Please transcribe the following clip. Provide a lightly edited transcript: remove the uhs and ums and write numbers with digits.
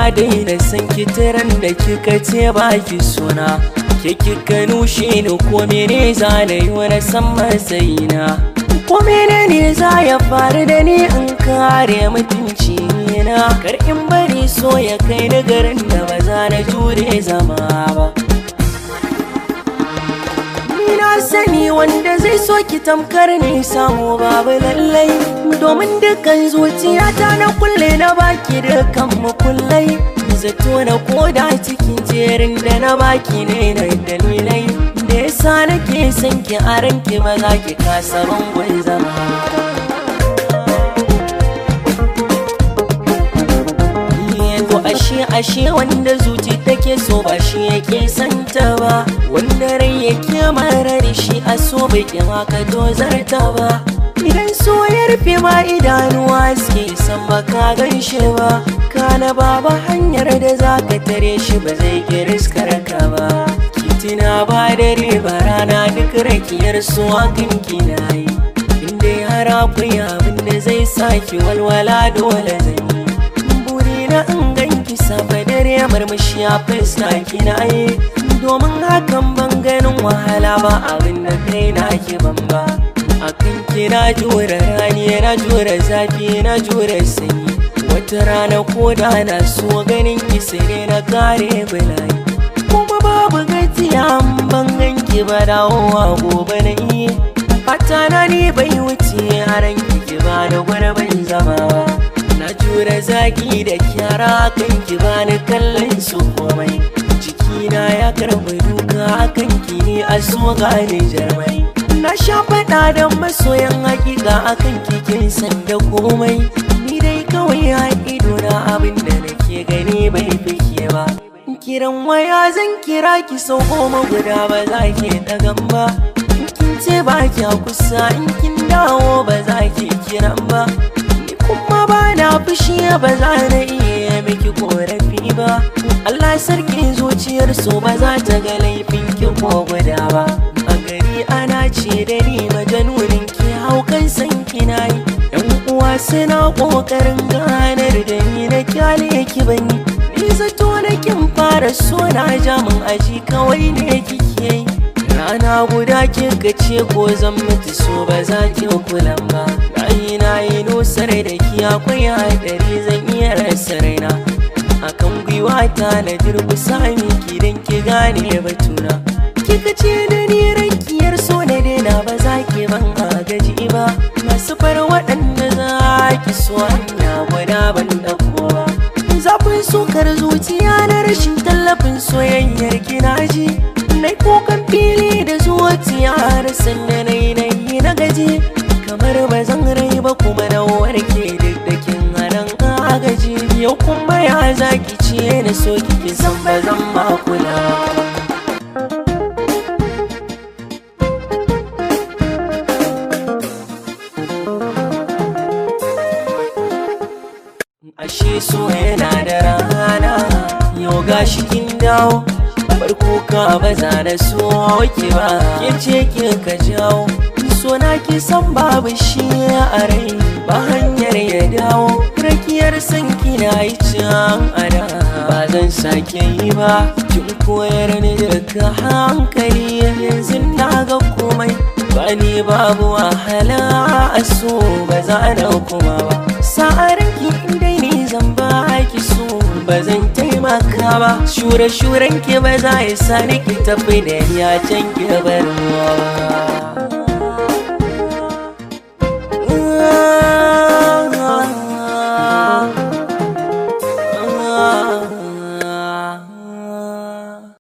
Na daina san kitiran da kika ce baki suna. Ke kika nushe ni ko mene za na yi wani san matsayina. Ko mene za ya faru da ni in kare mutunci na. Kar in bari so ya kai ni garin da ba za na jure zama ba. Ni na sani wanda zai so ki tamkar ne samu babu lallai. Domin dukkan zuciyata na kulle na baki dukkan mukullai. Zato na koda cikin jerin da na baki ne na dalilai da yasa nake son ki a ranki ba za ki kasa bangon zama. To ashe wanda zuci take so ba shi yake santa ba, wanda rai yake marar shi a so bai kima ka tozarta ba. Idan so ya rufe ma idanuwa suke san baka ganshe ba, kana baba hanyar da zaka tare shi ba zai kiriskar ka ba. Kitina ba dare ba rana duk rakiyar su akan kinayi, inda har akwai abin da zai saki walwala dole zan yi. Burina in ganki safe dare murmushi a fuska kinayi, domin hakan ban ganin wahala ba abin da kai na ki ban ba. Akan ki na jure rani na jure zafi na jure sanyi, wata rana ko da na so ganin ki sai na kare bulayi. Kuma babu gajiya ban ganki ba dawowa gobe na yi, fata na ni bai wuce a ranki ki ba da gurbin zama ba. Na jure zaki da kyara akan ki ba ni kallon su komai, jikina ya karɓi duka akan ki ne a so gane jarmai. Na sha faɗa da masoyan hakika akan kikin san da komai, ni dai kawai a ido na abin da nake gani bai fike ba. Kiran waya zan kira ki sau 10 guda ba za ki ɗagan ba, in kin ce ba kya kusa in kin dawo ba za ki kiran ba. Ni kuma ba na fushi ba za na iya miki korafi ba, Allah sarki zuciyar so ba za ta ga laifin ki ko guda ba. A gari ana ce da ni majanunin ki haukan san kina yi, yan uwa suna kokarin ganar da ni na kyale ki banyi. Ni zato na kin fara so na jamin aji kawai ne kike yi, rana guda kika ce ko zan mutu so ba za ki kulan ba. Nayi nusar da ki akwai haɗari zan iya rasa raina, akan gwiwata na durƙusa miki don ki gane batuna. Kika ce da ni rakiyar so na daina ba za ki ban agaji ba, masu far waɗanda za ki so hanya guda ban ɗauko ba. Zafin sukar zuciya na rashin tallafin soyayyar kina ji, na kukan fili da zuciya har sanda na yi na gaji, kamar ba zan rai ba kuma na warke duk da kin hanan agaji. Yau kuma ya zaki ce na so kike san ba zan ma kula. Ashe so yana da rana, yau gashi kin dawo, bar kuka ba za na so ki ba, ke ce kika jawo. So na ki san babu shi a rai ba hanyar ya dawo, rakiyar san kina yi can ada ba zan sake yi ba. Kin koyar ni daga hankali yanzu na ga komai, ba ni babu wahala a so ba za na kuma ba. Sa'aranki dai ni zan baki so ba zan taimaka ba, shure-shuren ki ba za ya sa ni ki tafi da ni a can ki bar ruwa ba.